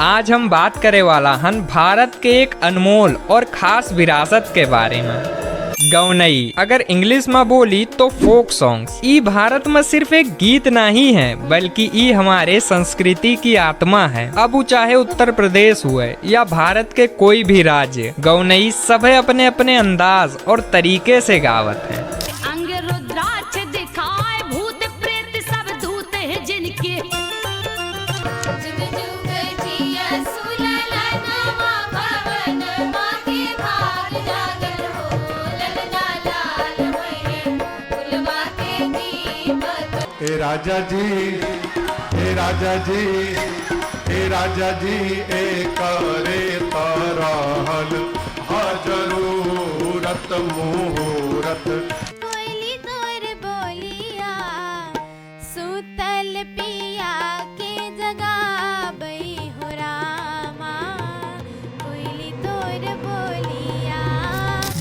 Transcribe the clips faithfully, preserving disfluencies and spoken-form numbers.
आज हम बात करे वाला हन भारत के एक अनमोल और खास विरासत के बारे में। गौनई, अगर English में बोली तो folk songs। ई भारत में सिर्फ एक गीत नहीं है, बल्कि ई हमारे संस्कृति की आत्मा है। अब उ चाहे उत्तर प्रदेश हुए या भारत के कोई भी राज्य, गौनई सभे अपने अपने अंदाज और तरीके से गावत हैं। अंग रुद्राक्ष दिखाए, भूत प्रेत सब दूत है जिनके। जुग जुग जिया सुललनवा भवनवा के भाग जागल हो, ललना लाल होइहे फुलवा के दीपक। ए राजा जी, ए राजा जी, ए राजा जी, ए करे त रहल हा जरूरत मुहूर्त। कोयली तोर बोलिया, सूतल पिया के जगाबई हो रामा, कोयली तोर बोलिया।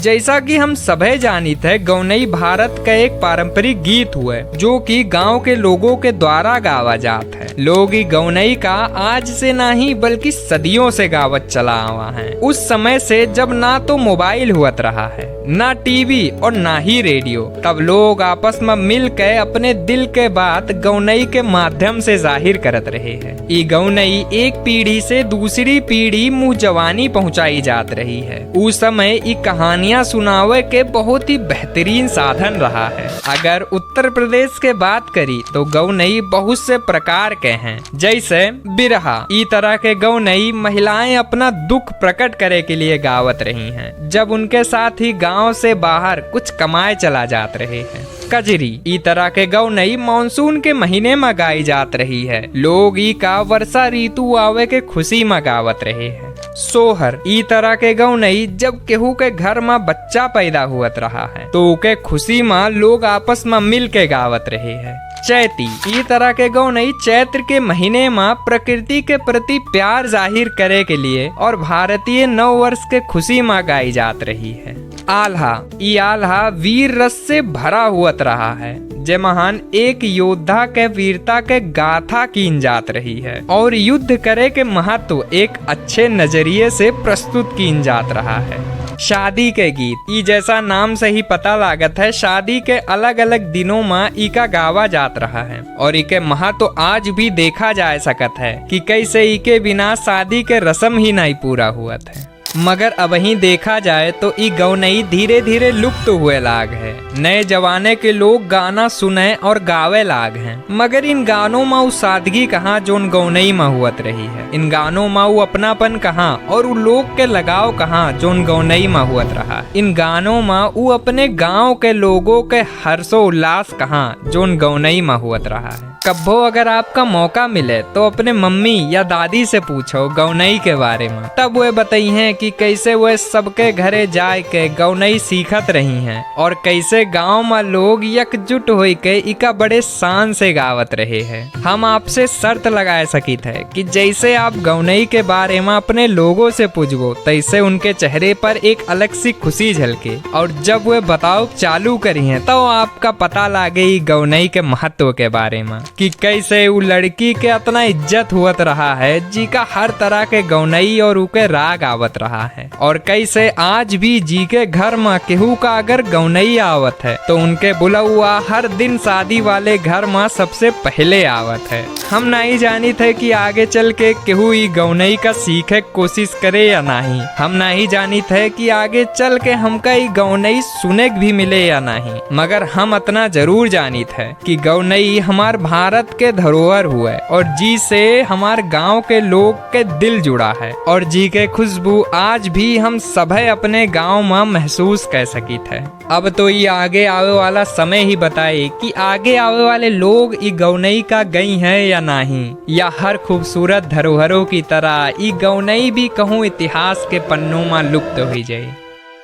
जैसा कि हम सभे जानित है, गौनई भारत का एक पारंपरिक गीत हुए, जो कि गांव के लोगों के द्वारा गावा जात है। लोग ई गौनई का आज से नहीं, बल्कि सदियों से गावत चला आवा है। उस समय से, जब ना तो mobile हुअत रहा है, ना TV और ना ही radio, तब लोग आपस में मिल के अपने दिल के बात गौनई के माध्यम से जाहिर करत रहे हैं। ई गौनई एक पीढ़ी से दूसरी पीढ़ी मुँह जवानी पहुँचाई जात रही है। उ समय ई कहानियाँ सुनावे के बहुत ही बेहतरीन साधन रहा है। अगर उत्तर प्रदेश के बात करी तो गौनई बहुत से प्रकार के हैं, जैसे बिरहा। ई तरह के गौनई महिलाएं अपना दुख प्रकट करे के लिए गावत रही हैं, जब उनके साथ ही गांव से बाहर कुछ कमाए चला जात रहे हैं। कजरी, ई तरह के गौनई मानसून के महीने में गाई जात रही है। लोग ई का वर्षा ऋतु आवे के खुशी में गावत रहे हैं। सोहर, ई तरह के गौनई जब केहू के घर में बच्चा पैदा हुअत रहा है, तो ओके खुशी में लोग आपस में मिल के गावत रहे हैं। चैती, ई तरह के गौनई चैत्र के महीने में प्रकृति के प्रति प्यार जाहिर करे के लिए और भारतीय नव वर्ष के खुशी में गाई जात रही है। आल्हा, ई आल्हा वीर रस से भरा हुअत रहा है, जेमहन एक योद्धा के वीरता के गाथा कीन जात रही है और युद्ध करे के महत्व एक अच्छे नजरिए से प्रस्तुत कीन जात रहा है। शादी के गीत, ई जैसा नाम से ही पता लागत है, शादी के अलग-अलग दिनों में इका गावा जात रहा है और इके महत्व आज भी देखा जा सकत है कि कैसे इके बिना शादी के रस्म ही नहीं पूरा हुअत है। मगर अबहीं देखा जाए तो ई गौनई धीरे-धीरे लुप्त हुए लाग है। नए जमाने के लोग गाना सुने और गावे लाग हैं, मगर इन गानों में उ सादगी कहाँ जोन गौनई में हुअत रही है। इन गानों में उ अपनापन कहाँ और उ लोग के लगाव कहाँ जोन गौनई में हुअत रहा। इन गानों में उ अपने गाँव के लोगों के हर्षो उल्लास कहाँ जोन गौनई में हुअत रहा है। कब्बो अगर आपका मौका मिले तो अपने मम्मी या दादी से पूछो गौनई के बारे में, तब वे बताई हैं कि कैसे वे सबके घरे जाए के गौनई सीखत रही हैं और कैसे गांव में लोग एकजुट होई के इका बड़े शान से गावत रहे हैं। हम आपसे शर्त लगाए सकित है कि जैसे आप गौनई के बारे में अपने लोगों से पूछबो, तैसे उनके चेहरे पर एक अलग सी खुशी झलके और जब वे बताओ चालू करी हैं, तो आपका पता लागे ई गौनई के महत्व के बारे में। कि कैसे उ लड़की के अतना इज्जत हुअत रहा है, जी का हर तरह के गौनई और उके राग आवत रहा है, और कैसे आज भी जी के घर में केहू का अगर गौनई आवत है, तो उनके बुलौआ हर दिन शादी वाले घर में सबसे पहले आवत है। हम नहीं जानित है कि आगे चल के केहू ई गौनई का सीखे के कोशिश करे या नहीं। हम नहीं जानित है कि आगे चल के हमका ई गौनई सुने के भी मिले या नहीं, मगर हम अतना जरूर जानित है कि गौनई हमार भारत के धरोहर हुए और जी से हमार गांव के लोग के दिल जुड़ा है और जी के खुशबू आज भी हम सभे अपने गांव में महसूस कर सकित है। अब तो ई आगे आवे वाला समय ही बताए कि आगे आवे वाले लोग ई गौनई का गई हैं या नहीं, या हर खूबसूरत धरोहरों की तरह ई गौनई भी कहूँ इतिहास के पन्नों में लुप्त हुई जाए।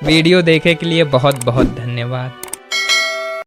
वीडियो देखे के लिए बहुत बहुत धन्यवाद।